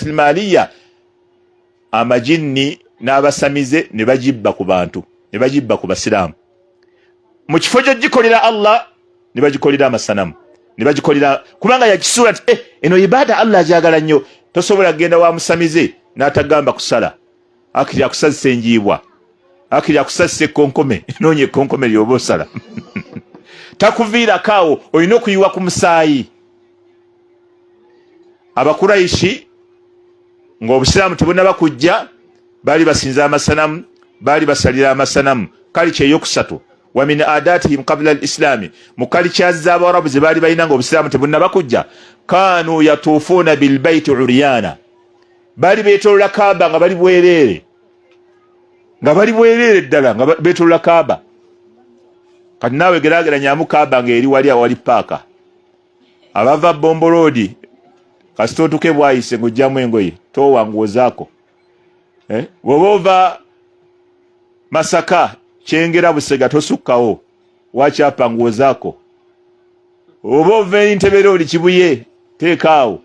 Lmaliya, amajinni n'abasamize ne bagibba ku bantu, ne bagibba ku basiraamu. Mu kifo ky'ogikolera Allah, ne bagikolera amasanamu, ne bagikolera, kubanga yakisuula nti eno ibaada Allah agyagala nnyo. Tosobola kugenda wa musamize n'atagamba kusala, akiri akusazisa enjiibwa, akiri akusazisa ekkonkome. Noonya ekkonkome lyoba osala, takuviirako awo, olina okuyiwa ku musaayi. Abakurayishi ng'obusiraamu tebunaba kujja baali basinza amasanamu, baali basalira amasanamu. Kali kyeyokusatu, wa min adatihim qabla al islami, mu kalikyazi z'abawarabu ze baali balina ng'obusiraamu tebunnaba kujja, kanu yatuufuuna bilbaiti uriyana, baali beetolola Kaaba nga bali bwereere, nga bali bwereere ddala, nga beetolola Kaaba. Kati naawe geraageranyamu Kaaba ng'eri wali awali paaka. Abava Bomboloodi, kasita otuke bwayise ng'ojjamu engoye, toowa nguwo zaako. Bw'oba ova Masaka, Kyengera, Busega, tosukkawo wakyapa nguwo zaako. Oba ova Entebere, oli Kibuye, teekaawo.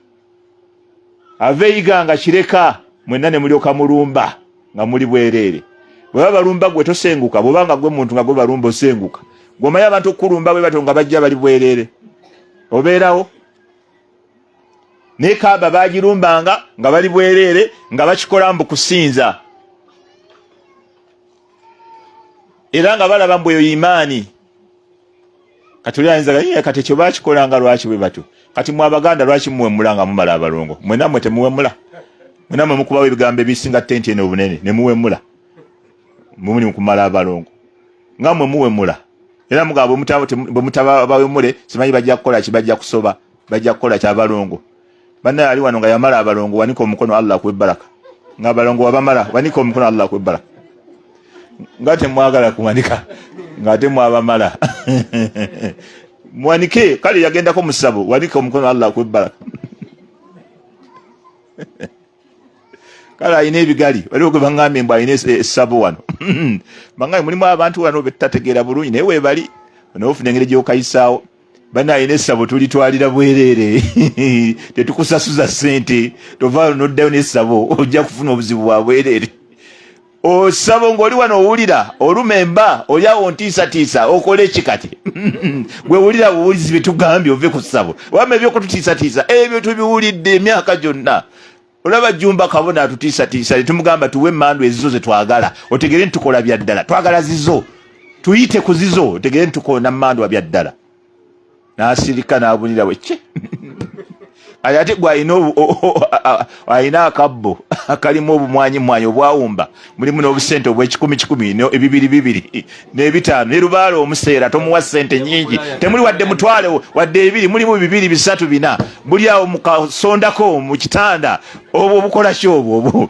Ava Eiganga, Kireka, mwenna ne mulyoka mulumba nga muli bwereere. Bwe baba balumba gwe tosenguka, bw'oba nga gwe muntu nga gwe balumba osenguka. Gwomanyi abantu okukulumba bwe batyo nga bajja bali bwereere, obeerawo. Naye Kaaba bagirumbanga nga bali bwereere, nga bakikola mbu kusinza, era nga balaba mbu eyo imaani. Kati oli ayinza, ye kati ekyo bakikolanga lwaki bwe batyo? Kati mwe Abaganda lwaki muwemula nga mumala abalongo? Mwena mwe temuwemula, mwena mwe mukubawo ebigambo ebisinga tenti eno obunene ne muwemula. Mumuli mukumala abalongo nga mwe muwemula, era mugamba bwe mutaba bawemule simanyi bajja kukola ki, bajja kusoba, bajja kukola ki abalongo. Bannaye ali wano nga yamala abalongo, wanika omukono, Allah akuwe baraka. Nga abalongo wabamala, wanika omukono, Allah akuwe baraka. Nga temwagala kuwanika, nga ate mwabamala, muwanike. Kale yagendako mu ssabo, wanika omukono, Allah akuwe baraka. Kale alina ebigali, waliwo gwe baŋŋambye mbu alina essabo wano. Baŋŋambye mulimu abantu wano betutategeera bulungi, naye weebali naye ofuna engeri gy'okayisaawo. Bana alina essabo tulitwalira bwereere, tetukusasuza ssente. Tova noddayo n'essabo, ojja kufuna obuzibu bwa bwereere. Osabo ng'oli wano owulira oluma emba, oli awo ntiisatiisa, okola eki kati? Gwe wulira buwulizi byetugambye, ove ku ssabo. Wama ebyokututiisatiisa ebyo tubiwulidde emyaka gyonna. Olaba Jumba Kabona atutiisatiisa, netumugamba tuwe emmandu ezizo zetwagala, otegere nti tukola bya ddala. Twagala zizo, tuyite ku zizo, otegere nti tukola nammandwa bya ddala. N'asirika n'abunira bwe ki. Kati ate gwe alina akabbo akalimu obumwanyimwanyi obwawumba, mulimu n'obusente obwekikumi kikumi, ebibiri bibiri n'ebitaano, ne lubaale omuseera tomuwa sente nyingi, temuli wadde mutwale wadde ebiri, mulimu bibiri bisatu bina, buli awo mukasondako mu kitanda. Obwo obukola ki? Obwo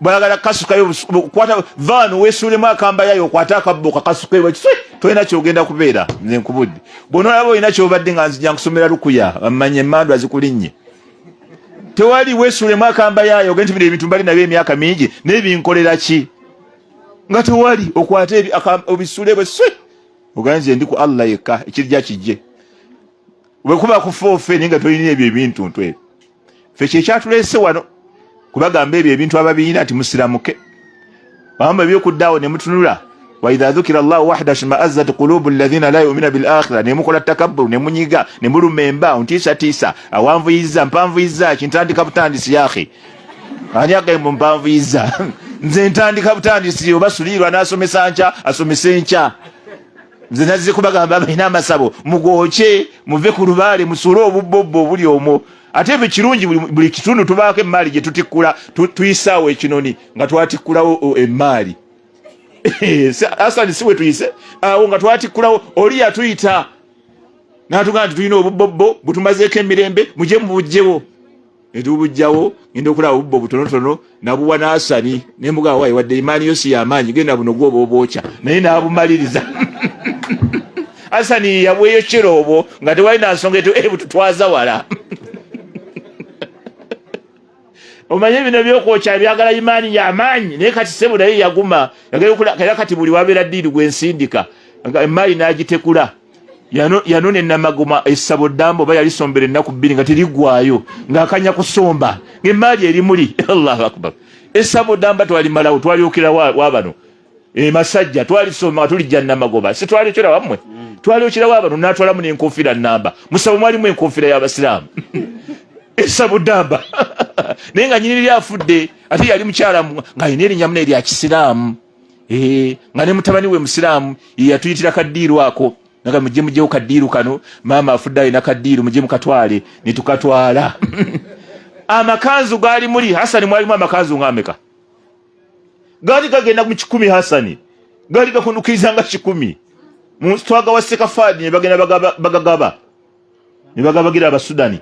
bwagala kukasukayo, kwata vaano weesuulemu akamba yayo, okwate akabbo kakasuke kiswe. Tolina kyogenda kubeera, nze nkubudde. Bw'onoolaba olina kyobadde nga nzija nkusomera lukuya, amanye emmandu azikulinnye. Tewali, weesuulemu akamba yayo, ogende nti bino ebintu mbali nabyo emyaka mingi, naye binkolera ki? Nga tewali, okwate obisule bwe swe, ogambe nze ndi ku Allah yekka, ekirijja kijje. Bwe kuba kufa ofe, naye nga tolina ebyo ebintu ntu ebyo. Ffe kyekyatuleese wano kubagamba ebyo ebintu ababiyina nti musiramuke bamba ebyokuddaawo ne mutunula. Waidha dhukira llahu wahda shmaazzat qulubu alladhina la yumina bil akhira, ne mukola takabburu, ne munyiga, ne muluma emba, ntiisatiisa, awanvuyizza, mpanvuyizza ki? Ntandika butandisi yahi. Ani agembu mpanvuyizza? Nze ntandika butandisi. Oba suliirwa n'asomesa nkya, asomese nkya. Nze nazze kubagamba abalina amasabo mugwokye, muve ku lubaale, musuule obubbobbo obuli omwo. Ate ebyo kirungi, buli kitundu tubaako emmaali gye tutikkula, tuyisaawo ekinoni nga twatikkulawo emmaali. Asani si bwe tuyise awo nga twatikkulawo. Oli yatuyita n'atugamba nti tulina obubbobbo butumazeeko emirembe, mujye mubugyewo. Netubujjawo, ngenda okulaba obubbo butonotono, nabuwa n'asani nembuga wayi, wadde imaani yo si yamaanyi, genda buno gwoba obwokya, naye n'abumaliriza. Asani yabweyokyera obwo nga tewali na nsonga etu bututwaza wala. Omanye bino ebyokwokya byagala imaani yamaanyi, naye kati sebo naye yaguma era kati buli wabeera ddiiri gwensindika emaali n'agitekula. Yanona enamagoma essabo ddamba, oba yalisombera ennaku 2 nga teriggwayo, ng'akanya kusomba. Ng'emmaali eri muli. Allahu akbar. Essabo ddamba twalimalawo, twalyokera wabano emasajja, e twalisoma nga tulijja namagoba, si twalyokera wammwe? Twalyokera wabano, natwalamu n'enkofiira namba musabo, mwalimu enkofiira y'abasiraamu. Essabo ddamba, naye nga nyini lyafudde, ate yali mukyala ng'alina erinnya muna erya kisiraamu, eh, nga ne mutabani we musiraamu, yeyatuyitira kaddiiru ako naga, mujje mujjewo kaddiiru kano, maama afudde alina kaddiiru, mujje mukatwale. Netukatwala. Amakanzu gaali muli, Hasani, mwalimu amakanzu nga ameka? Gaali gagenda mu 100, Hasani, gaali gakunukiriza nga 100. Twagawa Sekafaadi, ne bagenda bagagaba, ne bagabagira Abasudani,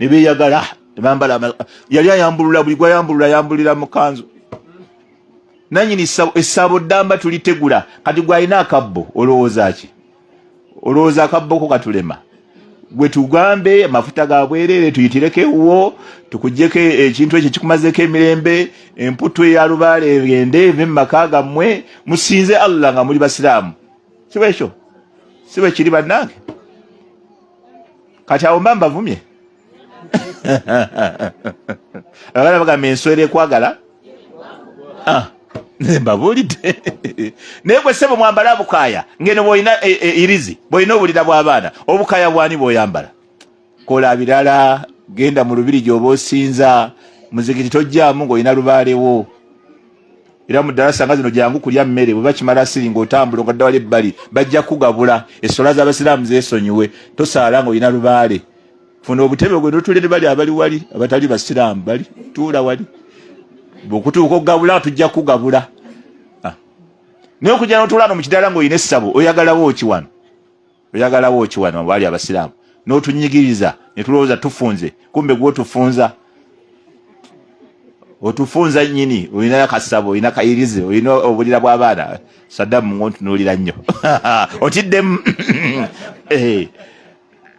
ne beeyagala ne bambala. Yali ayambulula, buli gwayambulula ayambulira mu kanzu. Nanyini essabo ddamba tulitegula. Kati gwalina akabbo, olowooza ki? Olowooza akabboko katulema? Gwe tugambe amafuta ga bwereere, tuyitireko ewuwo, tukugyeko ekintu ekyo kikumazeeko emirembe, emputu eya lubaale egende eve mu maka gammwe, musinze Allah nga muli basiraamu. Siba ekyo siba kiri, bannange. Kati awo mba mbavumye. Abagala bagamba enswera ekwagala. Ah, mbabuulidde. Naye gwe ssebo, mwambala obukaaya ngeno bwolina e, e, irizi, bwolina obulira bw'abaana, obukaaya bwani bw'oyambala? Kola birala, genda mu lubiri gy'oba osinza, muzikiti tojjaamu ng'olina lubaalewo. Era mu ddalasa nga zino, jangu kulya mmere, bwe bakimala siri ng'otambula ogadda wali ebbali, bajja kugabula. Essola z'abasiraamu zeesonyiwe, tosaala ng'olina lubaale. Funa obutebe gwe notulere bali abali wali abatali basiraamu, bali tuula wali, bwekutuuka okugabula tujja kugabula. Ah. Naye okujja notula no mukidala ng'olina essabo, oyagalawo ki wano? Oyagalawo ki wano? Bali abasiraamu n'otunyigiriza ne tulowooza tufunze, kumbe gwotufunza, otufunza nnyini. Olina akasabo, olina kayirizi, olina obulira bw'abaana. Saddamu ngontunuulira nnyo, otiddemu. Eh.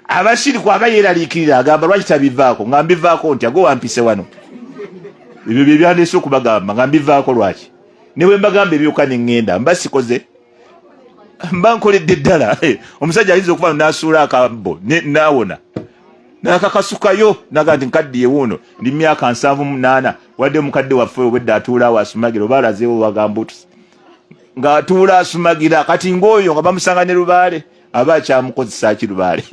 Abashiriku aba yeeraliikirira, agamba lwaki tabivaako? Nga mbivaako nti ago wampise wano, ebyo bye byandeese okubagamba. Nga mbivaako lwaki? Ne bwe mbagamba ebyoka ne ŋŋenda, mba sikoze, mba nkoledde ddala. Eh, omusajja ayinza okuba n'asuula akabbo n'awona n'akakasukayo, naga nti nkaddiye wuuno, ndi myaka 78. Wadde mukadde waffe obwedda atuula awo asumagira, oba alazeewo wagamba otusi ng'atuula asumagira. Kati ng'oyo nga bamusanga ne lubaale, aba akyamukozesa ki lubaale?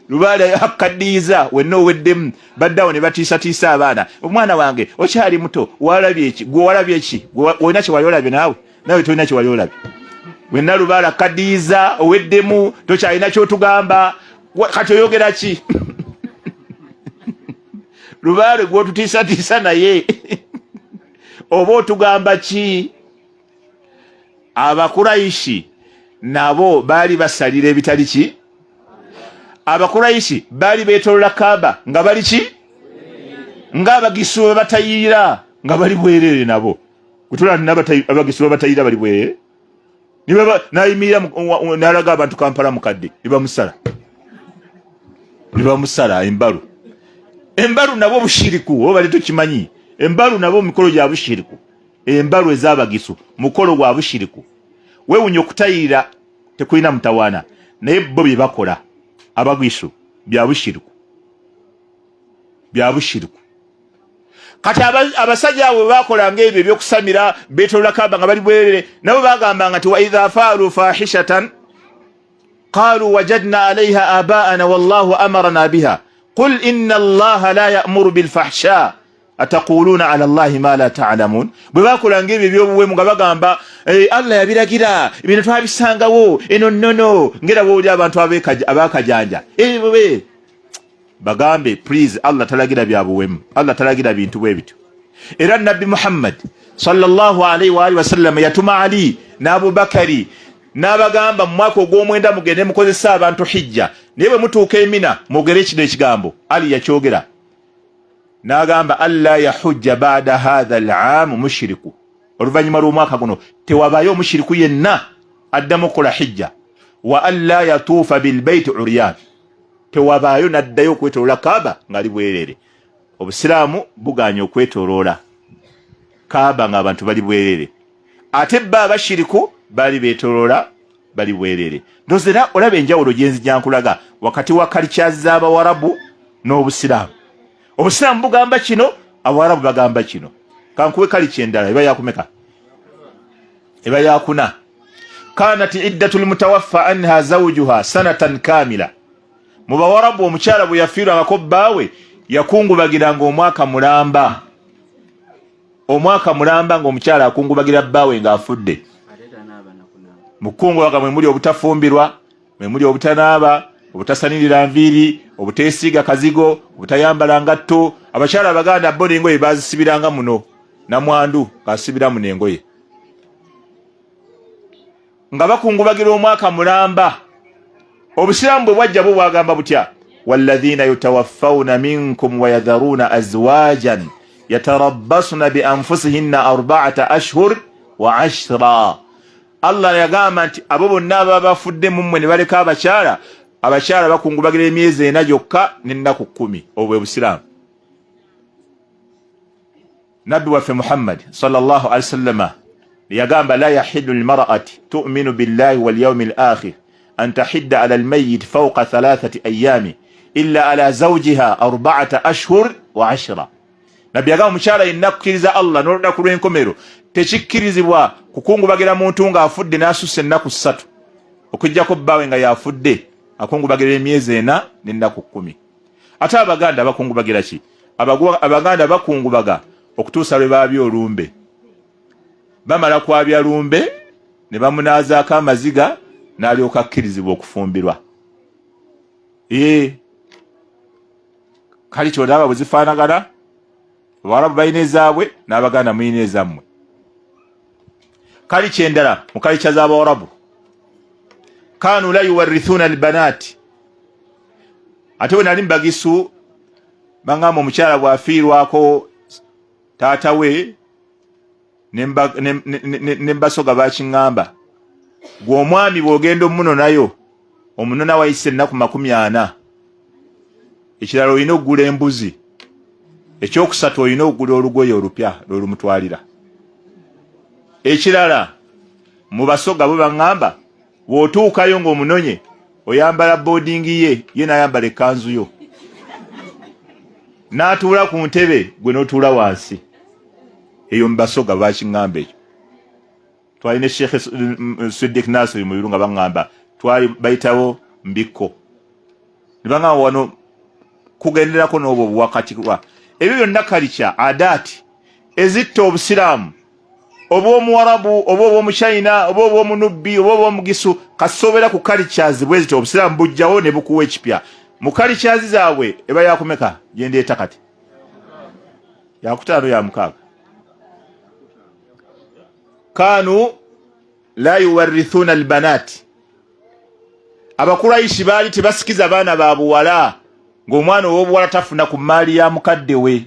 Lubaale akaddiyiza wenna, oweddemu. Baddawo ne batiisatiisa abaana. Omwana wange okyali muto, walabye eki? Gwe walabye eki? Olina kye wali olabye? Naawe tolina kye wali olabye. Wenna lubaale akaddiyiza, oweddemu, tokyalina kyotugamba. Kati oyogera ki? Lubaale gwotutiisatiisa naye oba otugamba ki? Abakurayishi nabo baali basalira ebitali ki? Abakurayishi baali beetolola Kaaba nga bali ki? Ng'abagisu bwe batayirira nga bali bwereere. Nabo kutula abagisu babatayirira bali bwereere, nayimirira nalaga abantu Kampala mukadde, nibamusala, nibamusala embalu. Embalu nabo bushiriku, oba bali tukimanyi? Embalu nabo mikolo gya bushiriku. Embalu ez'abagisu mukolo gwa bushiriku. Wewunya okutayirira tekulina mutawaana, naye bo bye bakola abagisu bya bushiriku, bya bushiriku. Kati abasajja abo bwe bakolanga ebyo ebyokusamira, betolola Kaaba nga bali bwerere, nabo bagambanga nti waidha faalu fahishatan qalu wajadna alaiha abaana wallahu amarana biha qul inna allaha la yamuru bilfahsha ataquluna ala llahi ma la talamun. Bwe bakolanga ebyo ebyobuwemu nga bagamba, eh, Allah yabiragira, bino twabisangawo eno nnono. Ngera wooli abantu abakajanja, eh, bagambe please, Allah talagira bya buwemu, Allah talagira bintu bwe bityo. Era Nabbi Muhammad sallallahu alaihi wa alihi wasallam yatuma Ali n'Abubakari n'abagamba, mu mwaka ogw'omwenda mugende mukozesa abantu hijja, naye bwe mutuuka Emina mwogere kino ekigambo. Ali yakyogera n'agamba, alla yahujja bada hatha al-aam mushriku, oluvannyuma lw'omwaka guno tewabayo omushiriku yenna addamu okukola hijja, wa alla yatuufa bilbaiti uryan, tewabaayo naddayo okwetoloola Kaaba ng'ali bwereere. Obusiraamu buganye okwetoloola Kaaba ng'abantu bali bwereere, ate bba abashiriku baali beetoloola bali bwereere. Ndoza era olaba enjawulo gyenzija nkulaga wakati wa kalikyazi z'Abawarabu n'Obusiraamu. Obusiraamu bugamba kino, Abawarabu bagamba kino. Kankuwe kali kyendala eba yakumeka, eba yakuna. Kanat iddatu lmutawaffa anha zawjuha sanatan kamila. Mu bawarabu omukyala bwe yafiirwangako bbaawe yakungubagiranga omwaka mulamba, omwaka mulamba ng'omukyala akungubagira bbaawe ng'afudde. Mu kukungubaga mwe muli obutafumbirwa, mwe muli obutanaaba, obutasanirira nviiri, obuteesiiga kazigo, obutayambala ngatto. Abakyala Abaganda bo n'engoye baazisibiranga muno, namwandu ng'asibira muno engoye, nga bakungubagira omwaka mulamba. Obusiraamu bwe bwajja bwo bwagamba butya? Walladhina yutawaffawna minkum wayadharuna azwajan yatarabbasna bi anfusihinna arba'ata ashhur wa ashra. Allah yagamba nti abo bonna ababa bafudde mu mmwe ne baleka abakyala, abakyala bakungubagira emyezi 4 gyokka n'ennaku 10. Obwo bwe busiraamu. Nabbi waffe Muhammad sallallahu alaihi wasallama yagamba, la yahillu lilmar'ati tu'minu billahi wal yawmil akhir an tahidda ala almayyit fawqa thalathati ayami illa ala zawjiha arba'ata ashhur wa ashra. Nabbi yagamba omukyala yenna kukkiriza Allah n'olunaku lw'enkomero, tekikkirizibwa kukungubagira muntu ng'afudde n'asussa ennaku 3, okuggyako bbaawe nga yafudde akungubagira emyezi 4 n'ennaku 10. Ate Abaganda bakungubagira ki? Abaganda bakungubaga okutuusa lwe baabya olumbe. Bamala kwabya lumbe ne bamunaazaako amaziga n'alyoka akkirizibwa okufumbirwa. Kale kyolaba bwe zifaanagana, Abawarabu balina ezaabwe n'Abaganda mulina ezammwe. Kali kyendala mu kalica z'Abawarabu, kanu la yuwarithuna albanaati. Ate bwe nali mubagisu bangamba omukyala bw'afiirwako taata we ne mbasoga bakiŋŋamba, gwe omwami bw'ogenda omunonayo omunona wayise ennaku 40. Ekirala olina okugula embuzi. Ekyokusatu olina okugula olugoye olupya lwolumutwalira. Ekirala mu basoga bo baŋŋamba bw'otuukayo ng'omunonye oyambala boodingi ye, ye n'ayambala ekkanzu yo, n'atuula ku ntebe gwe n'otuula wansi. Eyo mu basoga bakiŋŋamba ekyo. Twali ne Sheikh Siddiq Nasiri Mubiru nga baŋŋamba twali bayitawo mbikko ne baŋŋamba wano kugenderako n'obwo obuwakatirwa. Ebyo byonna kalica adaati ezitta Obusiraamu, oba Omuwarabu oba obw'Omuchina oba obw'Omunubbi oba obw'Omugisu, kasoobera ku kalicazi bwe ziti Obusiraamu bujjawo ne bukuwa ekipya. Mu kalicazi zaabwe eba yakumeka gye ndeeta kati? Yakutaano, ya mukaaga. Kanu la yuwarithuna albanati. Abakuraishi baali tebasikiza baana ba buwala, ng'omwana ow'obuwala tafuna ku mmaali ya mukadde we,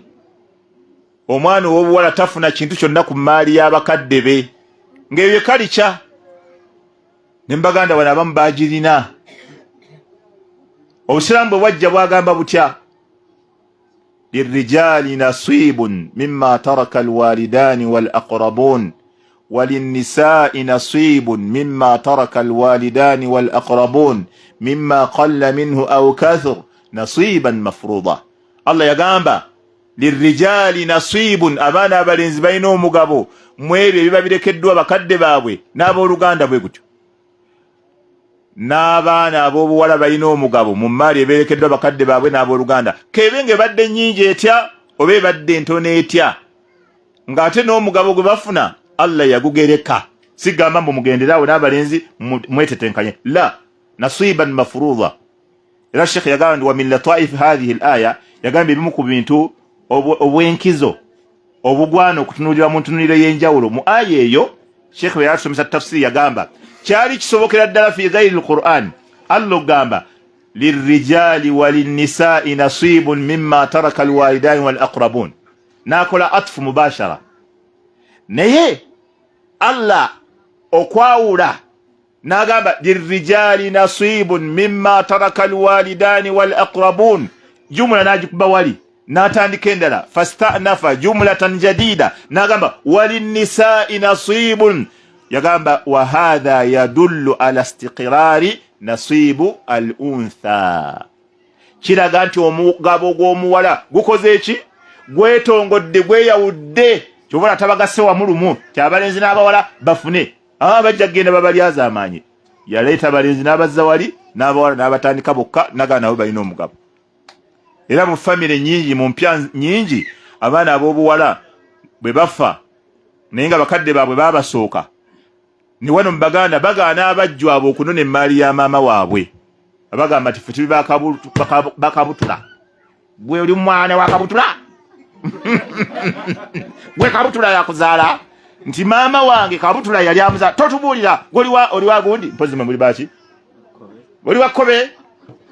omwana ow'obuwala tafuna kintu kyonna ku mmaali y'abakadde be, ng'ebyo kalica ne mbaganda bano abamu baagirina. Obusiraamu bwe bwajja bwagamba butya? Lirrijali nasibun mimma taraka alwalidani wal aqrabun walinnisai nasibun mimma taraka alwalidani wal aqrabun mimma qalla minhu aw kathur nasiban mafruda. Allah yagamba lirrijali nasibun, abaana abalenzi balina omugabo mu ebyo ebiba birekeddwa bakadde baabwe n'abooluganda, bwe gutyo n'abaana ab'obuwala balina omugabo mu mmaali ebeerekeddwa bakadde baabwe n'abooluganda, k'ebe ng'ebadde nnyingi etya oba ebadde entono etya, ng'ate n'omugabo gwe bafuna Allah yagugereka. Sigamba mbu mugendere awo n'abalenzi mwetetenkanye, la nasiban mafruda. Era Sheikh yagamba nti wa min lataif hadhihi al-aya, yagamba ebimu ku bintu obwenkizo obugwana okutunuulira mu ntunuuliro y'enjawulo mu aya eyo. Sheikh bwe yatusomesa tafsiri yagamba kyali kisobokera ddala fi ghairi al-Quran Allah ogamba lirrijali walinnisai nasibun mimma taraka alwalidani wal aqrabun, n'akola atfu mubashara, naye Allah okwawula n'agamba lirrijali nasibun mimma taraka alwalidani wal aqrabun, jumula n'agikuba wali n'atandika endala fastanafa jumlatan jadida n'agamba walinnisai nasibun. Yagamba wa hadha yadullu ala istiqirari nasibu al untha, kiraga nti omugabo gw'omuwala gukoze eki? Gwetongodde, gweyawudde, kyova tabagasse wamu lumu kyabalenzi n'abawala bafune. Aba bajja kugenda babalyaza amaanyi. Yaleeta abalenzi n'abazza wali, n'abawala n'abatandika bokka, nagaa nabo balina omugabo. Era mu famire nyingi, mu mpya nyingi, abaana ab'obuwala bwe bafa naye nga bakadde baabwe baabasooka, ne wano mu Baganda bagaana abajju abo okunona emmaali ya maama waabwe. Abagamba nti ffe tuli bakabutula, gwe oli mwana wa kabutula, gwe kabutula yakuzaala, nti maama wange kabutula yali amuzaala, totubuulira gwe oli wa gundi. Mpozi mwe muli baki? Oli wa kkobe,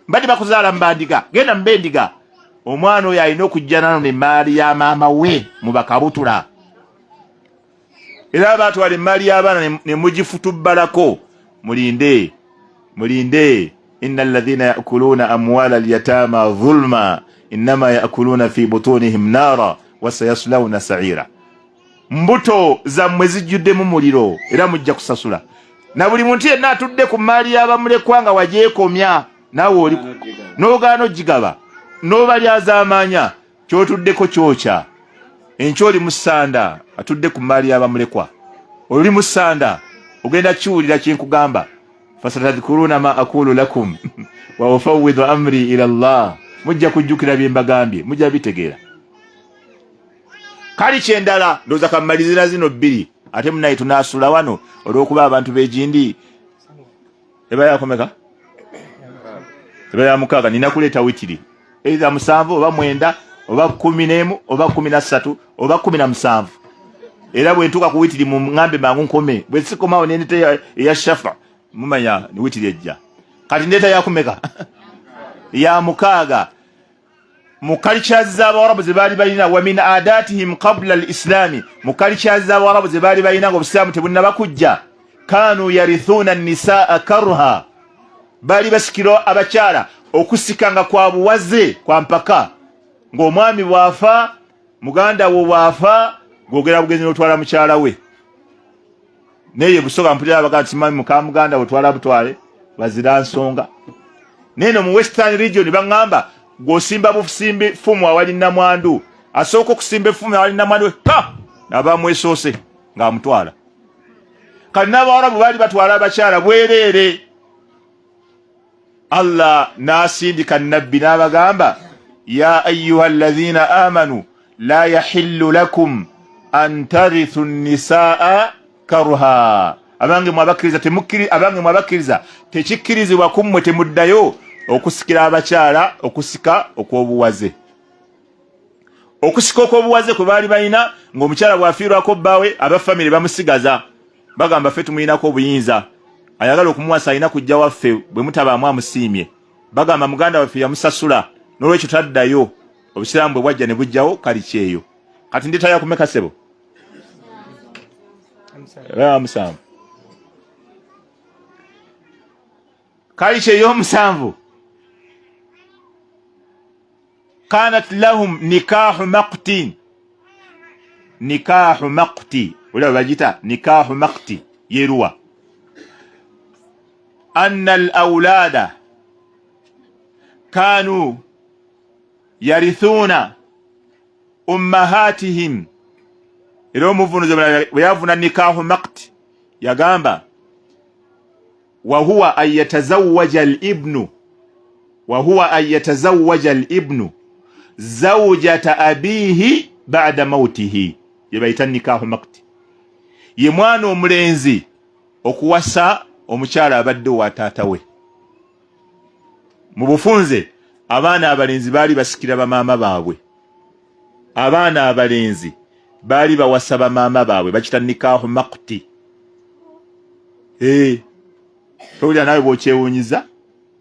mbadde bakuzaala mubandiga, genda mubendiga. Omwana oyo alina okujja nano nemmaali ya maama we mu bakabutula. Era batwala emmaali y'abaana ne mugifutubbalako. Mulinde, mulinde. Inna alladhina yakuluuna amwala alyatama dhulma innama yakuluuna fi butunihim naara wasayaslawuna saira. Mbuto zammwe zijjuddemu muliro era mujja kusasula. Na buli muntu yenna atudde ku mmaali y'abamulekwa nga wajeekomya naawe oli n'ogaana ogigaba n'obalyazaamaanya, kyotuddeko kyokya. Enkya oli musanda atudde ku mmaali y'abamulekwa, oli musanda ogenda kiwulira kyenkugamba. Fasatadhkuruna ma aqulu lakum wa ufawidhu amri ila Allah. Mujja kujjukira bye mbagambye, mujja bitegeera. Kali kyendala ndowooza kammalizira zino bbiri, ate munaye tunaasula wano olw'okuba abantu b'egindi eba yakomeka, eba ya mukaaga. Nina kuleeta witiri eitha 7 oba 9 oba 11 oba 13 oba 17. Era bwe ntuuka ku witiri muŋŋambe mangu nkome, bwe sikomawo nendeta eya shafa, mumanya ni witiri ejja. Kati ndeeta yakumeka? Ya mukaaga. Mu cultures z'Abawarabu ze baali balina, wa min adatihim qabla al-islami, mu cultures z'Abawarabu ze baali balina nga obusiraamu tebunnaba kujja, kanu yarithuuna nisaa karha, baali basikira abakyala okusika nga kwa buwaze, kwa mpaka, ng'omwami bw'afa, muganda wo bw'afa, gwogera bugenzi n'otwala mukyala we. Naye Busoga mpulira abaga nti mami muka muganda we twala butwale, bazira nsonga. Naye no mu Western Region baŋŋamba gw'osimba busimbi ffumu awali namwandu, asooka okusimba effumu awali namwandu ha aba mwesoose ng'amutwala. Kati n'Abawarabu baali batwala abakyala bwereere. Allah n'asindika nabbi n'abagamba, ya ayuha alladhina amanu la yahillu lakum an tarithu nisaa karuha. Abange mwabakkiriza, abange mwabakkiriza, tekikkirizibwa kummwe, temuddayo okusikira abakyala okusika okw'obuwaze. Okusika okw'obuwaze kwe baali balina, ng'omukyala bw'afiirwako bbaawe, aba famire bamusigaza, bagamba ffe tumuyinako obuyinza, ayagala okumuwasa alina kujja waffe, bwe mutabaamu amusiimye, bagamba muganda waffe yamusasula, n'olwekyo taddayo. Obusiraamu bwe bwajja ne bujjawo kali kyeyo. Kati nditaya kumeka sebo? 7. Kali kyeyo 7, kanat lahum nikahu maqtin, nikahu maqti olaba bagita nikahu maqti yeruwa, anna al aulada kanu yarithuna ummahatihim. Era omuvunuzi bwe yavuna nikahu maqti yagamba, wahuwa an yatazawaja al-ibnu, wahuwa an yatazawaja al-ibnu zawjata abihi ba'da mautihi, ye bayita nikahu maqti, ye mwana omulenzi okuwasa omukyala abadde owa taata we. Mu bufunze abaana abalenzi baali basikira bamaama baabwe, abaana abalenzi baali bawasa bamaama baabwe, bakita nikahu maqti. Towulira naawe bw'okyewuunyiza?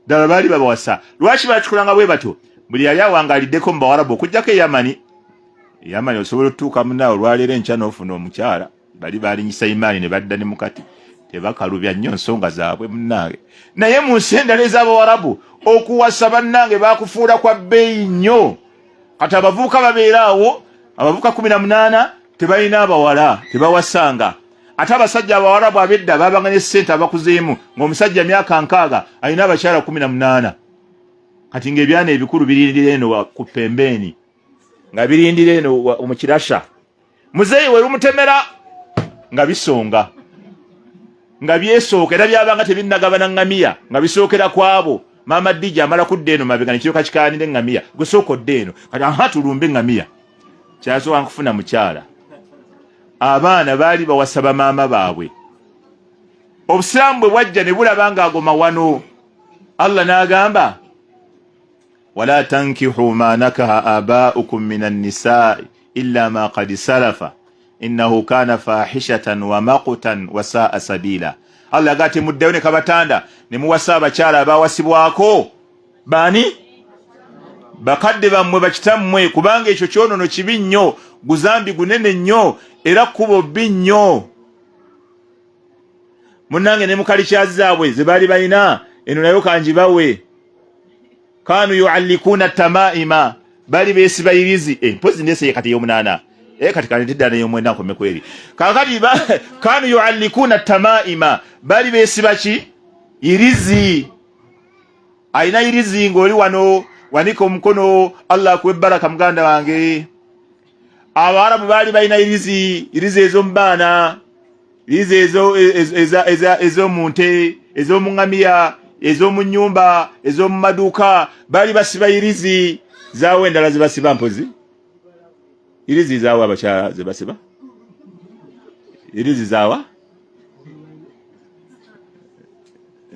Ddala baali babawasa. Lwaki bakikolanga bwe batyo? Buli yali awangaaliddeko mu Bawarabu okuggyako Eyamani, Eyamani osobola otutuuka munaawe olwaleero enkya n'ofuna omukyala, bali baalinyisa imaani ne badda ne mukati, tebakalubya nnyo nsonga zaabwe munnange. Naye mu nsi endala ez'Abawarabu okuwasa bannange bakufuula kwa bbeeyi nnyo. Kati abavubuka babeera awo, abavubuka 18 tebalina abawala, tebawasanga. Ate abasajja Abawarabu ab'edda babanga ne ssente, abakuzeemu ng'omusajja myaka 60 alina abakyala 18. Kati ng'ebyana ebikulu birindira eno ku pembeeni. Nga birindira eno mu kirasha. Muzeeyi we lumutemera nga bisonga. Nga byesooka era byabanga tebinnagabana ŋŋamiya nga bisookera ku abo. Maama Dija amala kudda eno mabega ne kiryoka kikaanira eŋŋamiya. Gwe sooka odde eno. Kati aha tulumbe eŋŋamiya. Kyasooka nkufuna mukyala. Abaana baali bawasa bamaama baabwe. Obusiraamu bwe bwajja ne bulaba ng'ago mawano. Allah n'agamba wala tankihu ma nakaha abaukum min annisai illa ma qad salafa innahu kana fahishatan wa maqutan wa saa sabila. Allah yagaa temuddayo ne kabatanda ne muwasa abakyala abawasibwako baani bakadde bammwe bakitammwe, kubanga ekyo kyonono kibi nnyo, guzambi gunene nnyo era kkubo bbi nnyo. Munnange ne mukalikyazi zaabwe ze baali balina eno nayo kangibawe. Kanu yuallikuuna tamaima, bali beesiba irizi. Eh, mpozi ndese kati ey'omunaana eh, kati kale ntidda n'ey'omwenda nkome kweri. Kakati kanu yuallikuuna tamaima, bali beesiba ki? Irizi. Alina irizi ng'oli wano wanika omukono, Allah akuwe baraka muganda wange. Abawarabu baali balina irizi, irizi ez'omu baana, irizi ez'omu nte, ez'omu ŋŋamiya, ez'omu nnyumba, ez'omu maduuka. Baali basiba irizi zaawo endala zebasiba mpozi irizi zaawo abakyala zebasiba irizi zaawa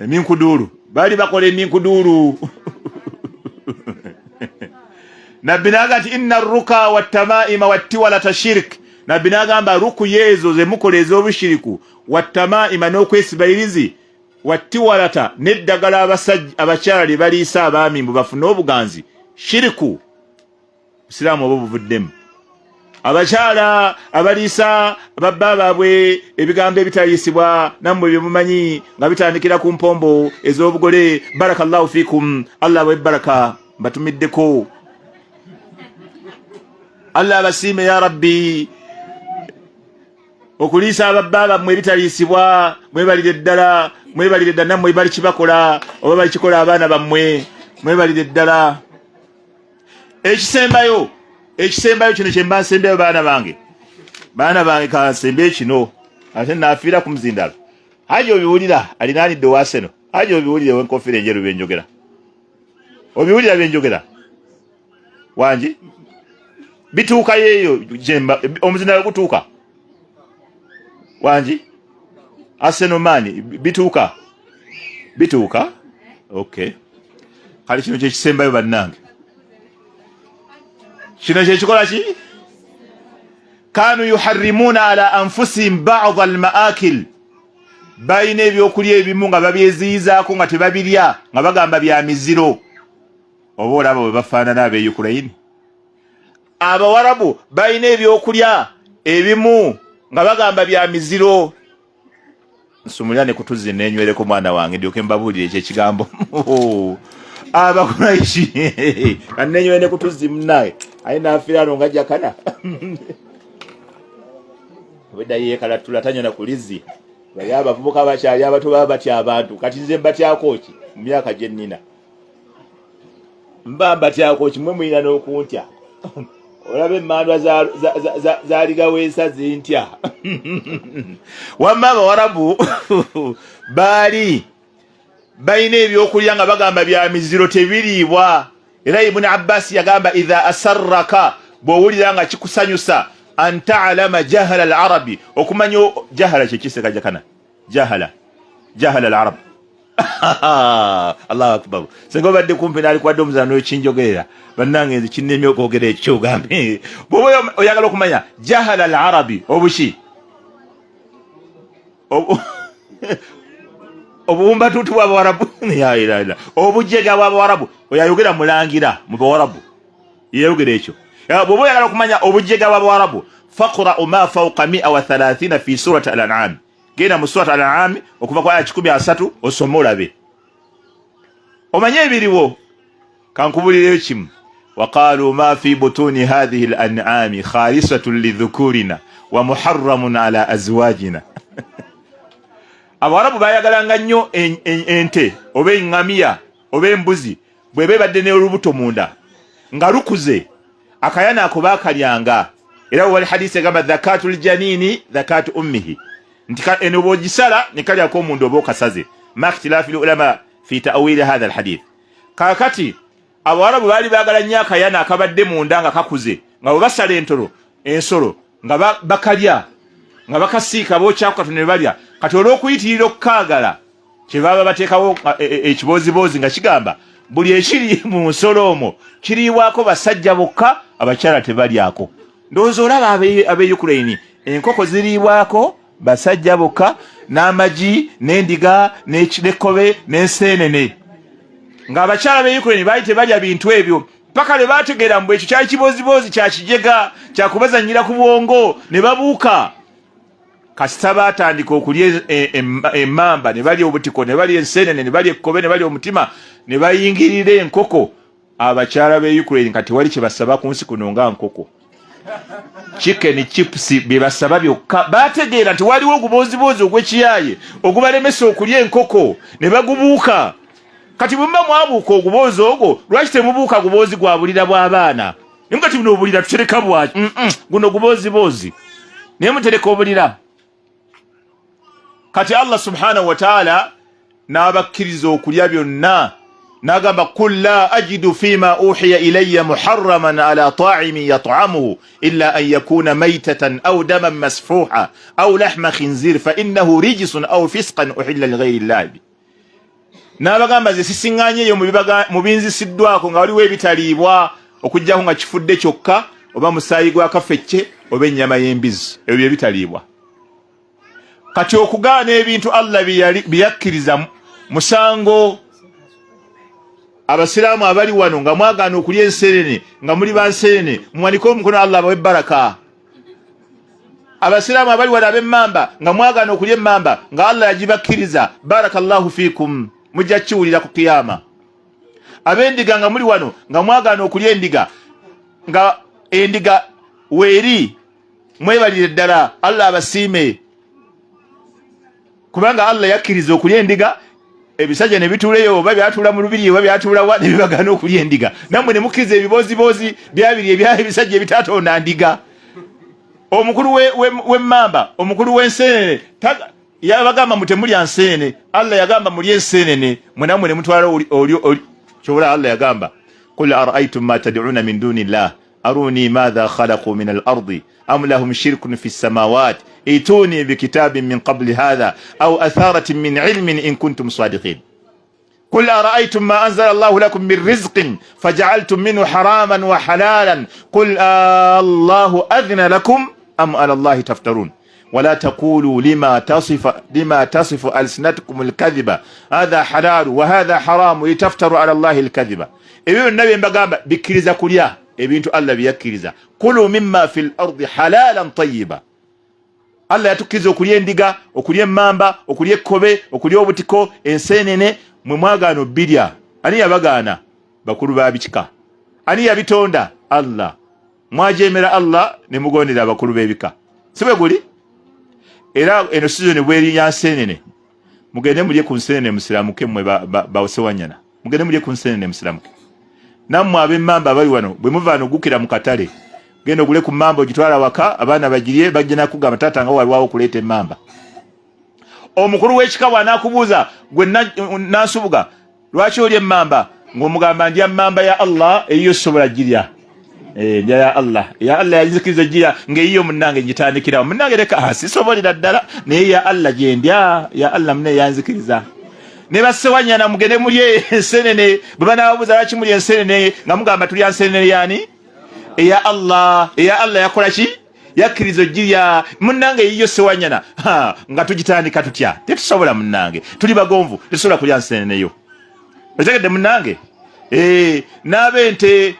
Eminkuduulu, baali bakola eminkuduulu. Nabbi naga nti inna ruka watamaima wattiwalata shirk. Nabbi nagamba rukuya ezo zemukola ez'obushiriku, watamaima n'okwesiba irizi, wattiwalata n'eddagala abakyala lye baliisa abaami mbu bafune obuganzi, shiriku. Busiraamu oba buvuddemu. Abakyala abaliisa babba baabwe ebigambo ebitaliisibwa nammwe bye mumanyi nga bitandikira ku mpombo ez'obugole, barakallahu fikum, Allah abawe baraka, mbatumiddeko, Allah abasiime ya rabbi. Okuliisa ababba bammwe ebitaliisibwa, mwebalire ddala, mwebalire ddala, nammwe balikibakola oba balikikola abaana bammwe, mwebalire ddala. Ekisembayo, ekisembayo kino kyemba nsembayo, baana bange, baana bange, kansembe kino ate nafiira ku muzindalo. Haji obiwulira, alinaanidde owaseno. Haji obiwulira, ewenkofiira enjeru byenjogera, obiwulira byenjogera wangi bituukayo eyo gyemba omuzindalo gutuuka wangi Arsenal man bituuka, bituuka. Okay, kale kino kyekisembayo bannange, kino kyekikola ki? Kanu yuharrimuna ala anfusihim ba'd almaakil, balina ebyokulya ebimu nga babyeziyizaako nga tebabirya nga bagamba bya miziro. Oba olaba bwe bafaanana ab'e Ukraine. Abawarabu balina ebyokulya ebimu nga bagamba bya miziro. Nsumulira ne kutuzi nenywereko mwana wange ndyoke mbabuulire ekyo ekigambo. Abakuraishi kanenywere ne kutuzi munaye aye nafiirano nga jakana obedda yekalatula tanywa na kulizi. Bali abavubuka bakyali abato baba batya abantu, kati nze mbatyako ki mu myaka gye nnina? Mba mbatyako ki? Mwe mulina n'okuntya. Olaba emmandwa zaligaweesa zintya. Wamma abawarabu baali balina ebyokulya nga bagamba bya miziro tebiriibwa. Era Ibuni Abbasi yagamba idha asarraka, bw'owulira nga kikusanyusa, an talama jahala al arabi, okumanya jahala kyekisekajakana jahala jahala al arab. Allahu akbar. Singa obadde kumpi naalikwadde omuzano n'okinjogerera, bannange nze kinnemye okwogera ekyo kyogambe. Bw'oba oyagala okumanya jahala al arabi obuki obuwumbatuutu bw'abawarabu, obujega bw'abawarabu, oyo ayogera mulangira mu bawarabu yeyogera ekyo. Bw'oba oyagala okumanya obujega bw'abawarabu, faqra'u ma fawqa mia wa thalathina fi surati al an'am, genda mu surat al an'am okuva ku aya 130 osome olabe omanye ebiriwo. Kankubulireyo kimu, waqalu ma fi butuni hadhihi al an'ami khalisatun lidhukurina wa muharramun ala azwajina. Abawarabu bayagalanga nnyo ente oba eŋŋamiya oba embuzi bweba ebadde n'olubuto munda nga lukuze. Akayana ako baakalyanga, era wali hadisi egamba dhakatu ljanini dhakatu ummihi, nti eno bw'ogisala ne kalyako omunda oba okasaze. Ma ikhtilafi lulama fi ta'wili hadha alhadith. Kaakati Abawarabu baali baagala nnyo akayana akabadde munda nga kakuze, nga bwe basala entolo ensolo nga bakalya, nga bakasiika bookyako katono ne balya. Kati olw'okuyitirira okukaagala, kyebaaba bateekawo ekibooziboozi nga kigamba buli ekiri mu nsolo omwo kiriibwako basajja bokka, abakyala tebalyako. Ndowooza olaba ab'e Ukraine, enkoko ziriibwako basajja bokka, n'amagi n'endiga n'ekkobe n'enseenene, ng'abakyala b'e Ukraine baali tebalya bintu ebyo paka lwe baategeera mbu ekyo kyali kibooziboozi kya kijega kya kubazannyira ku bwongo ne babuuka. Kasita baatandika okulya emmamba, ne balya obutiko, ne balya enseenene, ne balya ekkobe, ne balya omutima, ne bayingirira enkoko. Abakyala b'e Ukraine kati tewali kye basaba ku nsi kuno nga nkoko, chicken chips bye basaba byokka. Baategeera nti waliwo ogubooziboozi ogw'ekiyaaye ogubalemesa okulya enkoko ne bagubuuka. Kati bwe muba mwabuuka oguboozi ogwo, lwaki temubuuka guboozi gwa bulira bw'abaana? Naye kati buno obulira tutereka bwaki? Guno gubooziboozi, naye mutereka obulira. Kati Allah subhanahu wataala n'abakkiriza okulya byonna, n'agamba qul la ajidu fima uhiya ilaya muharraman ala taimin yatamuhu illa an yakuna maitatan au daman masfuha au lahma khinzir fainnahu rijisun au fisqan uhilla lighairi llahi bi. N'abagamba nze sisiŋŋanyeeyo mu binzisiddwako nga waliwo ebitaliibwa okuggyako nga kifudde kyokka, oba musaayi gwa kafecce, oba ennyama y'embizi, ebyo bye bitaliibwa. Kati okugaana ebintu Allah bye yakkiriza musango. Abasiraamu abali wano nga mwagaana okulya ensenene, nga muli ba nsenene, muwanike omukono, Allah abawe baraka. Abasiraamu abali wano ab'emmamba nga mwagaana okulya emmamba nga Allah yagibakkiriza, barakallahu fikum, mujja kiwulira ku kiyama. Ab'endiga nga muli wano nga mwagaana okulya endiga nga endiga weeri, mwebalire ddala, Allah abasiime, kubanga Allah yakkiriza okulya endiga, ebisajja ne bituuleyo oba byatuula mu lubiri oba byatuula wa ne bibagaana okulya endiga, nammwe ne mukkiriza ebibooziboozi byabiri ebya ebisajja ebitatonda ndiga. Omukulu w'emmamba, omukulu w'enseenene yabagamba mbu temulya nseenene, Allah yagamba mulye enseenene, mwe nammwe ne mutwala oli kyobola. Allah yagamba qul araaitum ma tad'una min duni llah aruni madha khalaqu min al-ardi am lahum shirkun fi samawat ituni bikitabin min qabli hadha aw atharatin min ilmin in kuntum sadiqin. Qul araaitum ma anzala Allahu lakum min rizqin fajaaltum minhu haraman wa halalan qul Allahu adhina lakum am ala Allahi taftarun wala taqulu lima tasifu alsinatukum alkadhiba hadha halalu wa hadha haramu litaftaru ala Allahi alkadhiba. Ebyo byonna bye mbagamba bikkiriza kulya ebintu Allah bye yakkiriza. Kulu mimma fil ardi halalan tayyiba. Allah yatukkiriza okulya endiga, okulya emmamba, okulya ekkobe, okulya obutiko, enseenene. Mwe mwagaana obbirya. Ani yabagaana? Bakulu ba bikika. Ani yabitonda? Allah. Mwajeemera Allah ne mugondera abakulu b'ebika, si bwe guli? Era eno sizoni bweri ya nseenene, mugende mulye ku nseenene musiramuke. Mmwe bawosewanyana, mugende mulye ku nseenene musiramuke. Nammwe ab'emmamba abali wano, bwe muva nogukira mu katale, genda ogule ku mmamba ogitwala waka, abaana bagirye, bajja nakugamba taata nga walwawo okuleeta emmamba. Omukulu w'ekika bw'anaakubuuza, gwe Nansubuga, lwaki olya emmamba, ng'omugamba ndya mmamba ya Allah, eyiyo sobola girya. Ndya ya Allah, ya Allah yagizikiriza ojjira ng'eyiyo munnange ngitandikirawo munnange leka sisobolera ddala, naye ya Allah gyendya, ya Allah mune yanzikiriza. Ne bassewanyana mugende mulye ensenene, bwe banaababuuza lwaki mulya ensenene, nga mugamba tulya nsenene yani eya Allah, eya Allah yakola ki? Yakkiriza ojjirya munnange, eyiyo sewanyana nga tugitandika tutya? Tetusobola munnange, tuli bagonvu, tetusobola kulya nseneneyo. Otegedde munnange? N'ab'ente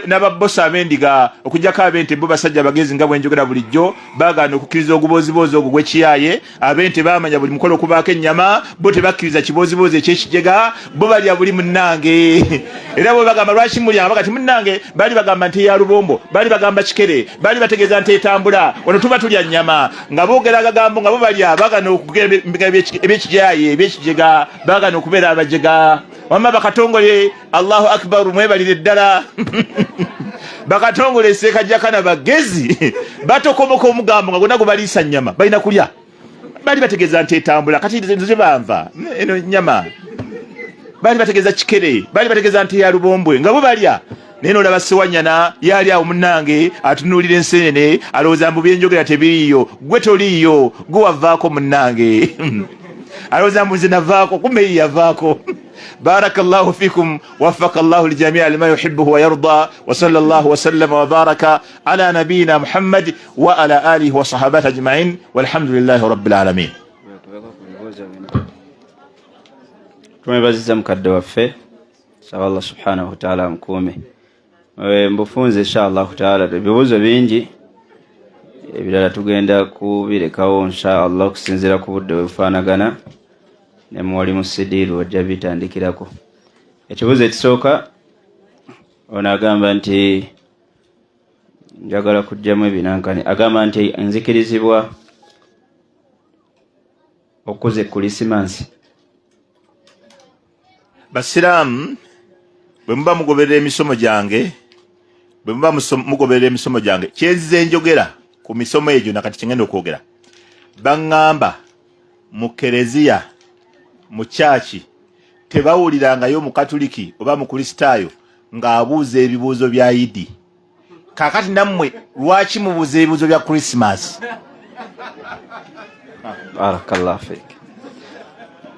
n'ababbosa ab'endiga, okuggyako ab'ente bo basajja bagezi nga bwenjogera bulijjo, baagaana okukkiriza ogubooziboozi ogwo gw'ekiyaaye. Ab'ente baamanya buli mukolo okubaako ennyama, bo tebakkiriza kibooziboozi eky'ekijega, bo balya buli munnange. Era bwe bagamba lwaki mulya, baga ti munnange baali bagamba nti ya lubombo, baali bagamba kikere, baali bategeeza nti etambula, wano tuba tulya nnyama. Nga boogera agagambo nga bo balya, baagaana okugenda eby'ekijaaye eby'ekijega, baagaana okubeera abajega. Wamma bakatongole, Allahu akbar, mwebalire ddala. Bakatongole eseekajakana bagezi batokomoka omugambo nga gonna gubaliisa nnyama balina kulya bali bategeeza nti etambula kati nze banva eno nyama bali bategeeza kikere bali bategeeza nti ya lubombwe nga bo balya naye nolaba sewanyana yali awo munange atunuulira ensenene alowooza mbu byenjogera tebiriiyo gwe toliiyo gwe wavaako munange alowooza mbu nze navaako kumbe ye yavaako. Barakallahu fikum wafaka llahu ljamia lima yuhibuhu wayarda wasala llahu wasallama wabaraka ala nabiyina Muhammad wa ala alihi wa sahabati ajmain walhamdulillahi rabbil alamin. Tumwebaziza mukadde waffe, saba Allah subhanahu wataala amukuume. Mbufunze insha allahu taala ebibuuzo bingi, ebirala tugenda kubirekawo insha allah okusinziira ku budde bwebufaanagana ne muwali mu sidiiru wajja bitandikirako. Ekibuuzo ekisooka, ono agamba nti njagala kujjamu ebinankani, agamba nti nzikirizibwa okukuza Ekulisimasi? Basiraamu, bwe muba mugoberera emisomo gyange, bwe muba mugoberera emisomo gyange, kyenzize njogera ku misomo egyo nakati kyengenda okwogera, baŋŋamba mu kereziya mu kyaki tebawulirangayo Mukatuliki oba Mukristaayo ng'abuuza ebibuuzo bya Idi. Kaakati nammwe lwaki mubuuza ebibuuzo bya Krisimaasi? Barakallahu fik.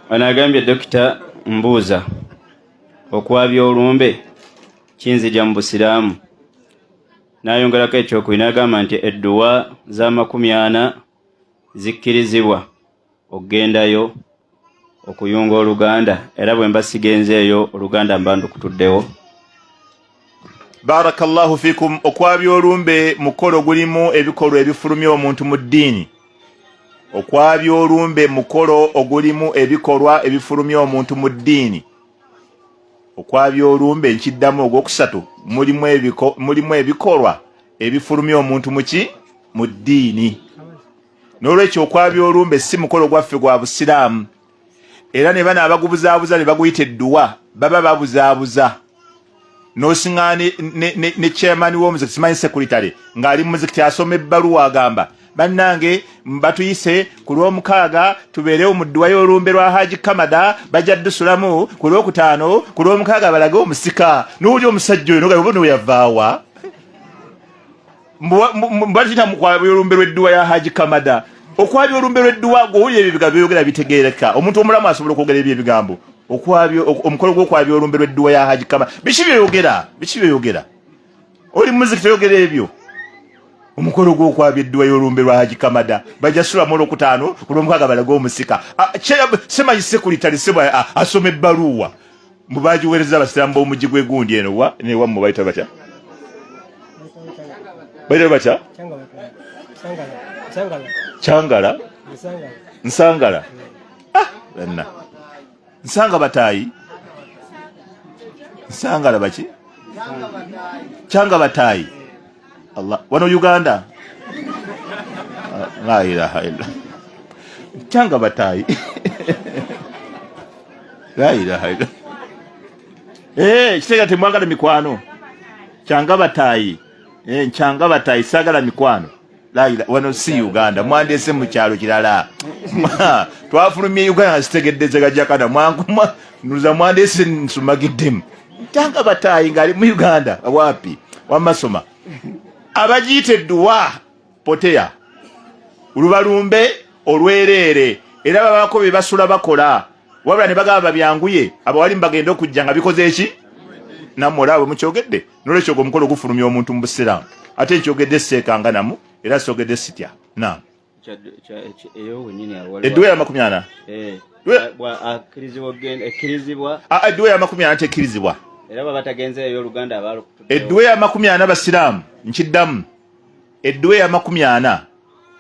Ono agambye, dokita, mbuuza, okwabya olumbe kinzija mu busiraamu? N'ayongerako ekyokubiri n'agamba nti edduwa z'amakumi ana zikkirizibwa okugendayo okuyunga oluganda, era bwe mba sigenzeeyo oluganda mba ndukutuddewo? Barakallahu fikum. Okwabya olumbe mukolo gulimu ebikolwa ebifulumya omuntu mu ddiini. Okwabya olumbe mukolo ogulimu ebikolwa ebifulumya omuntu mu ddiini. Okwabya olumbe, nkiddamu ogwokusatu, mulimu ebikolwa ebifulumya omuntu muki mu ddiini. N'olwekyo okwabya olumbe si mukolo gwaffe gwa busiraamu, era ne bano abagubuzaabuza ne baguyita edduwa baba babuzaabuza. N'osiŋŋaana ne chairman w'omuzikiti, simanyi sekuritale, ng'ali mu muzikiti asoma ebbaluwa, agamba, bannange batuyise ku lw'omukaaga tubeerewo mu dduwa y'olumbe lwa Haji Kamada, bajja ddusulamu ku lwokutaano, ku lw'omukaaga balage omusika. N'oli omusajja oyo noga oba yavaawa mbatuyita mukwabya olumbe lw'edduwa ya Haji Kamada. Okwabya olumbe lw'edduwa, gwowulira ebyo ebigambo byogera bitegeereka? Omuntu omulamu asobola okwogera ebyo ebigambo, okwabya omukolo gw'okwabya olumbe lw'edduwa ya Haji Kamada? Biki byoyogera? Biki byoyogera? Oli muziki, toyogera ebyo. Omukolo gw'okwabya edduwa y'olumbe lwa Haji Kamada, bajja sulamu olwokutaano, ku lwomukaaga balage omusika. Simanyi sekulitale seba asoma ebbaluwa mbu bagiweereza abasiraamu b'omuggi gw'egundi eno wa newammwe bayita batya? Bayita batya? Kyangala, Nsangala, ah, Nsanga bataayi, Nsangala baki, Kyanga bataayi. Allah, wano Uganda, la ilaha illa Kyanga bataayi, la ilaha illa. Eh, kitegeeza temwagala mikwano. Kyanga bataayi, eh, nkyanga bataayi, saagala mikwano. Wano si Uganda, mwandese mu kyalo kirala. Twafulumye Uganda nga sitegedde zegajakana mwankuma nuza mwandese nsumagiddemu. Kyanga bataayi ng'ali mu Uganda wapi wamasoma abagiyita edduwa poteya lubalumbe olwereere, era babako bye basula bakola, wabula ne bagamba babyanguye abawalimu bagende okujja nga bikoze eki nammwe olaba bwe mukyogedde. Nolwekyo ogwo omukolo gufulumya omuntu mu busiraamu, ate nkyogedde seekanga namu era soogedde sitya. Naam, edduwa ya 40. Edduwa ya 40 tekkirizibwa. Edduwa ya 40, basiraamu, nkiddamu, edduwa ya 40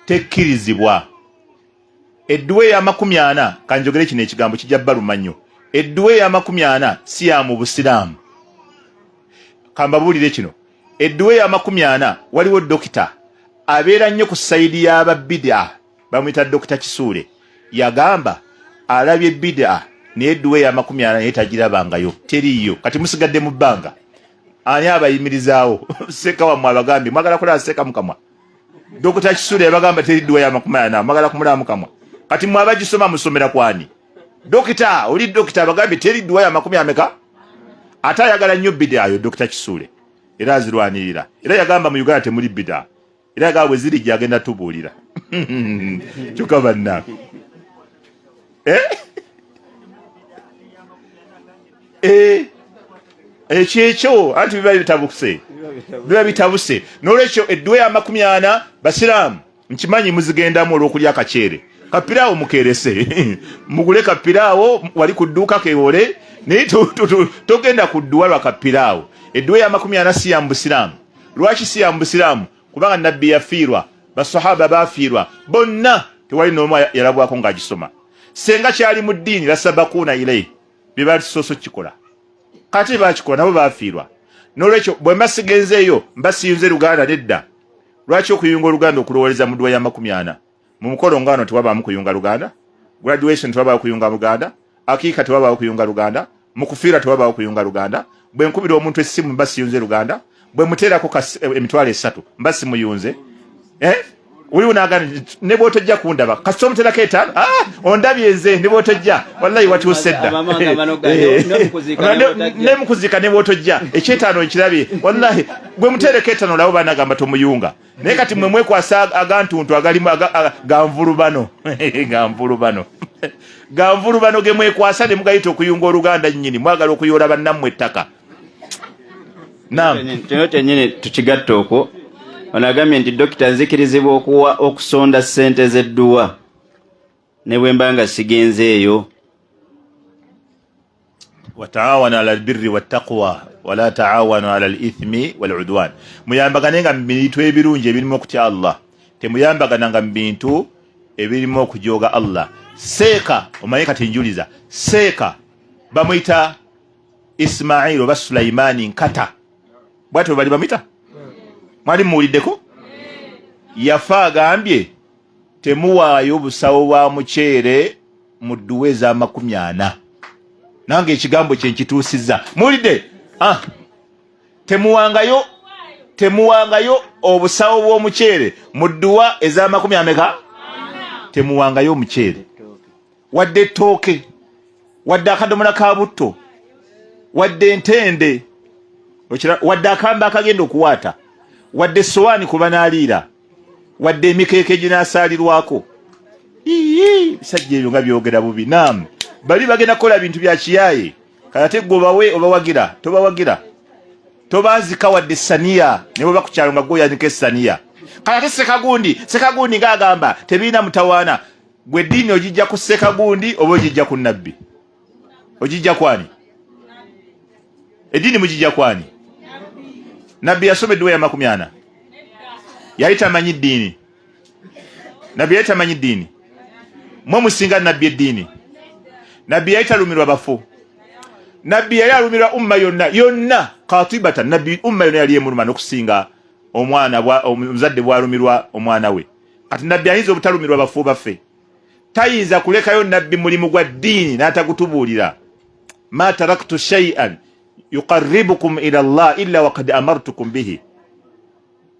tekkirizibwa. Edduwa eya 40, kanjogere kino ekigambo kijja baluma nnyo, edduwa eya 40 si ya mu busiraamu. Kambabuulire kino, edduwa eya 40, waliwo dokita abeera nnyo ku sayidi y'ababida, bamuyita Dokita Kisuule, yagamba alabye bida naye edduwa eya 40 naye tagirabangayo, teriiyo. Kati musigadde mu bbanga. Ani abayimirizaawo? Seeka wammwe abagambye mwagala kulaba seeka mukamwa. Dokita Kisule yabagamba teri dduwa ya 40, mwagala kumulaba mukamwa. Kati mwe abagisoma musomera kwani? Dokita, oli dokita abagambye teri dduwa ya makumi ameka? Ate ayagala nnyo bidaayo Dokita Kisule era azirwanirira. Era yagamba mu Uganda temuli bidaa. Era yagamba bwe zirijja agenda tubuulira. Kyokka bannange. Eh? Eh? Ekyekyo anti biba bitabuse, biba bitabuse. N'olwekyo edduwa ya 40 basiraamu nkimanyi muzigendamu olw'okulya akaceere kapiraawo mukeerese mugule kapiraawo wali ku dduuka kewole, naye togenda ku dduwa lwa kapiraawo. Edduwa ya 40 si ya mu busiraamu. Lwaki si ya mu busiraamu? Kubanga nabbi yafiirwa, basahaba bafiirwa bonna, tewali n'omu yalabwako ng'agisoma. Senga kyali mu ddiini lasabakuuna ilaihi, bye balisoose okukikola, kati bakikola nabo bafiirwa. N'olwekyo bwe mba sigenzeeyo mba siyunze Luganda nedda. Lwaki okuyunga Oluganda okulowooleza mu dduwa ya 40? Mu mukolo nga wano tewabaamu kuyunga Luganda, graduation tewabaawo kuyunga Luganda, akiika tewabaawo kuyunga Luganda, mu kufiirwa tewabaawo kuyunga Luganda. Bwe nkubira omuntu essimu mba siyunze Luganda, bwe muteerako 30,000 mba simuyunze. Eh? Waliwo n'agamba ne bw'otojja kundaba kasita omuteerako 5, ondabye nze ne bw'otojja, wallahi watuuse dda. Ne mukuziika ne bw'otojja ekyetaano nkirabye, wallahi gwe muteereko 5 olabo banagamba tomuyunga. Naye kati mwe mwekwasa agantuntu agalimu ganvulubano ganvulubano ganvulubano ge mwekwasa ne mugayita okuyunga Oluganda. Nnyini mwagala okuyoola bannammwe ettaka. Naam. Kino kyennyini tukigatta okwo. Ono agambye nti dokita, nzikirizibwa okuwa okusonda ssente z'edduwa ne bwe mba nga sigenzeeyo? Wataawanu ala albirri wattaqwa wala taawanu ala alithmi waludwan. Muyambagane nga mu bintu ebirungi ebirimu okutya Allah, temuyambagana nga mu bintu ebirimu okujooga Allah. Seeka omanyi kati njuliza seeka bamuyita Ismail oba Sulaimani Nkata, bwatyo bali bamuyita, mwali muwuliddeko? Yafa agambye temuwaayo busawo bwa muceere mu dduwa ez'amakumi ana. Nange ekigambo kye nkituusizza, muwulidde? Temuwangayo obusawo bw'omuceere mu dduwa ez'amakumi ameka? Temuwangayo omuceere, wadde ettooke, wadde akadomola ka butto, wadde entende, wadde akambe akagenda okuwaata, wadde essowaani ku banaaliira, wadde emikeeka eginaasaalirwako. Bisajja ebyo nga byogera bubi. Naam, bali bagenda kukola bintu bya kiyaaye. Kale ate gwe obawe obawagira, tobawagira, tobaazika wadde essaniya, ne bweba ku kyalo nga gwe oyanika essaniya. Kale ate Sekagundi ng'agamba tebirina mutawaana. Gwe eddiini ogijja ku Sekagundi oba ogijja ku nabbi? Ogijja kwani? Eddiini mugijja kwani? Nabbi yasoma edduwa ya 40? Yali tamanyi ddiini? Nabbi yali tamanyi ddiini? Mwe musinga nabbi eddiini? Nabbi yali talumirwa bafu? Nabbi yali alumirwa umma yonna yonna, katibata. Nabbi umma yonna yali emuluma n'okusinga omwana omuzadde bwalumirwa omwana we. Kati nabbi ayinza obutalumirwa bafu baffe? Tayinza kulekayo nabbi mulimu gwa ddiini n'atagutubuulira. Ma taraktu shay'an yuqarribukum ila Allah illa waqad amartukum bihi.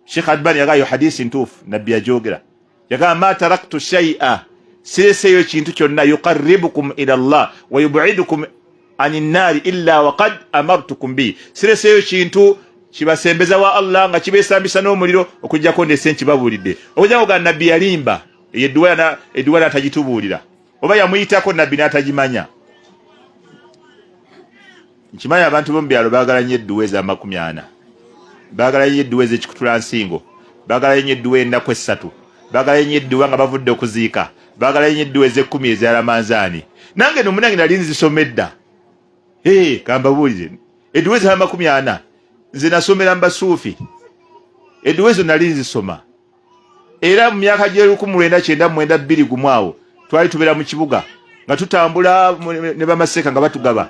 Sheikh Albani yagamba yo hadisi ntuufu, nabbi yajogera. Yagamba ma taraktu shay'a, sireseeyo kintu kyonna, yuqarribukum ila Allah wa yub'idukum ani nnaari illa waqad amartukum bihi, sireseeyo kintu kibasembeza wa Allah nga kibesambisa n'omuliro okujjako ndese nkibabuulidde. Okujjako ga nabbi yalimba eyo edduwa n'atagitubuulira, oba yamuyitako nabbi n'atagimanya. Nkimanyi abantu b'omu byalo baagala nnyo edduwa ez'amakumi ana, baagala nnyo edduwa ez'ekikutula nsingo, baagala nnyo edduwa ennaku 3, baagala nnyo edduwa nga bavudde okuziika, baagala nnyo edduwa ez'ekkumi eza Ramanzaani. Nange no munange nali nzisoma edda. Ee, kambabuulire, edduwa ez'amakumi ana nze nasomera mu basuufi, edduwa ezo nali nzisoma. Era mu myaka gy'elukumu lwenda kyenda mwenda bbiri gumu awo twali tubeera mu kibuga nga tutambula ne bamaseeka nga batugaba,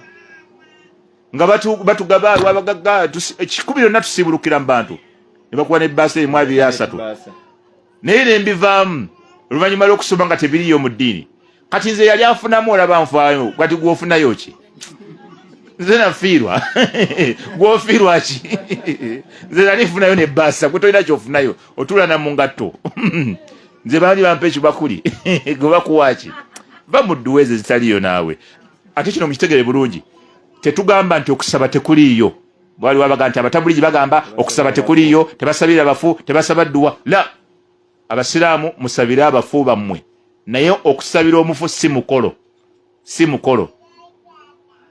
nga batugaba lwabagagga ekikumi lyonna tusiibulukira mu bantu ne bakuba n'ebbaasa erimu abiri asatu, naye ne mbivaamu oluvannyuma lw'okusoma nga tebiriyo mu ddiini. Kati nze yali afunamu, olaba nfaayo, kati gwe ofunayo ki? Nze nafiirwa, gwofiirwa ki? Nze nali nfunayo ne bbaasa, gwe tolina kyofunayo, otuula na mu ngatto. Nze baali bampa ekibakuli, gwe bakuwa ki? Va mu dduwa ezo ezitaliyo naawe. Ate kino mukitegere bulungi, tetugamba nti okusaba tekuliiyo. Waliwo abaga nti abatabuligi bagamba okusaba tekuliiyo, tebasabira bafu, tebasaba dduwa. La, abasiraamu musabire abafu bammwe, naye okusabira omufu si mukolo, si mukolo.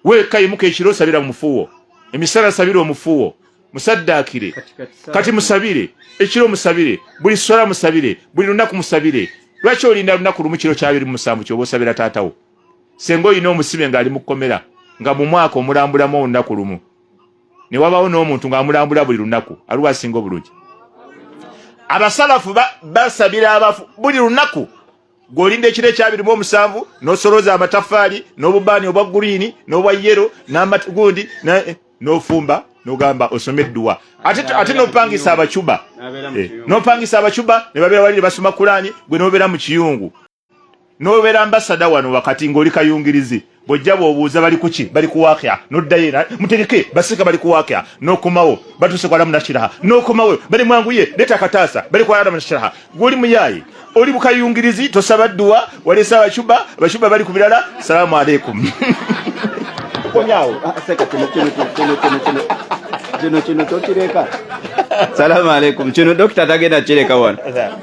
Weeka yimuka ekiro, sabira mufuwo emisala, sabira omufuwo, musaddaakire kati, musabire ekiro, musabire buli swala, musabire buli lunaku, musabire. Lwaki olinda lunaku lumu, kiro kya 27 kyoba osabira taatawo? Senga olina omusibe ng'ali mu kkomera, nga mu mwaka omulambulamu olunaku lumu, ne wabawo n'omuntu ng'amulambula buli lunaku, aliwo asinga obulungi? Abasalafu basabira abafu buli lunaku. Gw'olinda ekiro ekya 27 n'osolooza amataffaali n'obubaani obwa green n'obwa yellow n'amagundi n'ofumba, n'ogamba osome edduwa, ate n'opangisa abacuba, n'opangisa abacuba ne babeera wali ne basoma Kulaani, gwe n'obeera mu kiyungu, n'obeera ambasada wano wakati ng'oli kayungirizi. Bw'ojja bw'obuuza bali kuki? Bali kuwaakya. N'oddayo era mutegeke basika bali kuwaakya, n'okomawo batuuse ku alamu nashiraha, n'okomawo bali mwanguye leeta akataasa, bali ku alamu nashiraha. Gw'oli muyaayi, oli bukayungirizi, tosaba dduwa, waleese abacuba, abacuba bali ku birala. Salaamu aleikum. Komyawo. Seka, kino kino kino kino kino kino kino tokireka. Salaamu aleikum. Kino dokita tagenda kireka wano.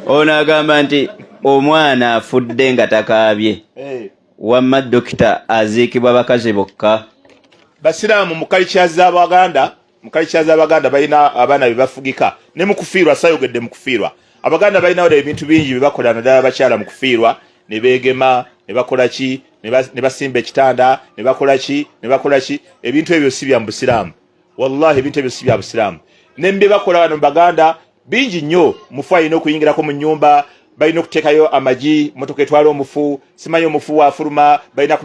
Ono agamba nti omwana afudde nga takaabye. Wamma dokita, aziikibwa bakazi bokka? Basiraamu mu kalica z'Abaganda, mu kalica z'Abaganda balina abaana be bafugika ne mu kufiirwa. Sayogedde mu kufiirwa. Abaganda balina wala ebintu bingi bye bakola, naddala abakyala mu kufiirwa, ne beegema, ne bakola ki, ne basimba ekitanda, ne bakola ki, ne bakola ki. Ebintu ebyo si bya mu busiraamu. Wallahi, ebintu ebyo si bya busiraamu. Ne bye bakola wano mu Baganda bingi nnyo. Mufu alina okuyingirako mu nnyumba, balina okuteekayo amagi, motoka etwala omufu, simanyi omufu waafuluma balina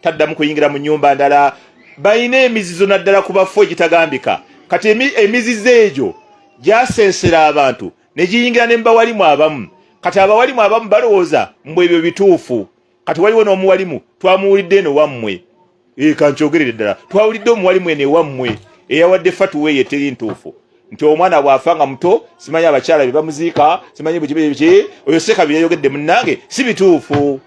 taddamu kuyingira mu nnyumba ndala. Balina emizizo naddala ku bafu egitagambika. Kati emizizo egyo gyasensera abantu ne giyingira ne mubawalimu abamu. Kati abawalimu abamu balowooza mbu ebyo bituufu. Kati waliwo n'omuwalimu twamuwulidde eno wammwe, kankyogerere ddala, twawulidde omuwalimu eno ewammwe eyawadde fatuwa eyo eteri ntuufu nti omwana bw'afa nga muto, simanyi abakyala be bamuziika, simanyi biki biki. Oyo seka bye yayogedde, munnange, si bituufu.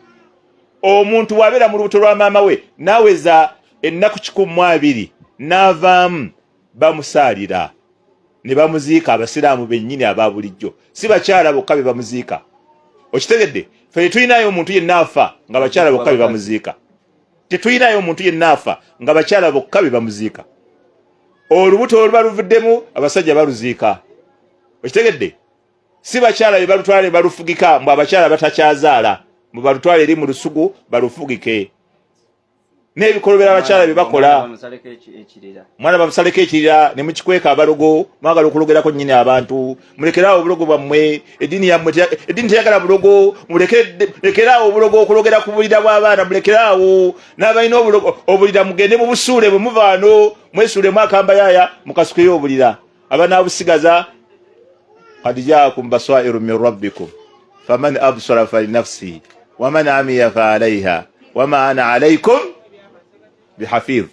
Omuntu bw'abeera mu lubuto lwa maama we n'aweza ennaku 120 n'avaamu, bamusaalira ne bamuziika. Abasiraamu bennyini aba bulijjo, si bakyala bokka be bamuziika. Okitegedde? Fe tetulinayo omuntu yenna afa nga bakyala bokka be bamuziika. Tetulinayo omuntu yenna afa nga bakyala bokka be bamuziika. Olubuto oluba luvuddemu, abasajja baluziika. Okitegedde? Si bakyala be balutwala ne balufugika, mbu abakyala batakyazaala, mbu balutwala eri mu lusuku balufugike, n'ebikolobera abakyala bye bakola. Mwana bamusaleko ekirira ne mukikweka. Abalogo mwagala okulogerako nnyini abantu. Mulekeraawo obulogo bwammwe. Eddiini yammwe, eddiini teyagala bulogo. Mulekeraawo obulogo, okulogera ku bulira bw'abaana. Mulekeraawo. N'abalina obulogo obulira, mugende mubusuule. Bwe muvaano mwesuulemu akambayaaya, mukasukeyo obulira. Abanaabusigaza, qad jaakum basairu min rabbikum faman absara falinafsihi waman amiya fa alaiha wama ana alaikum bihafidh.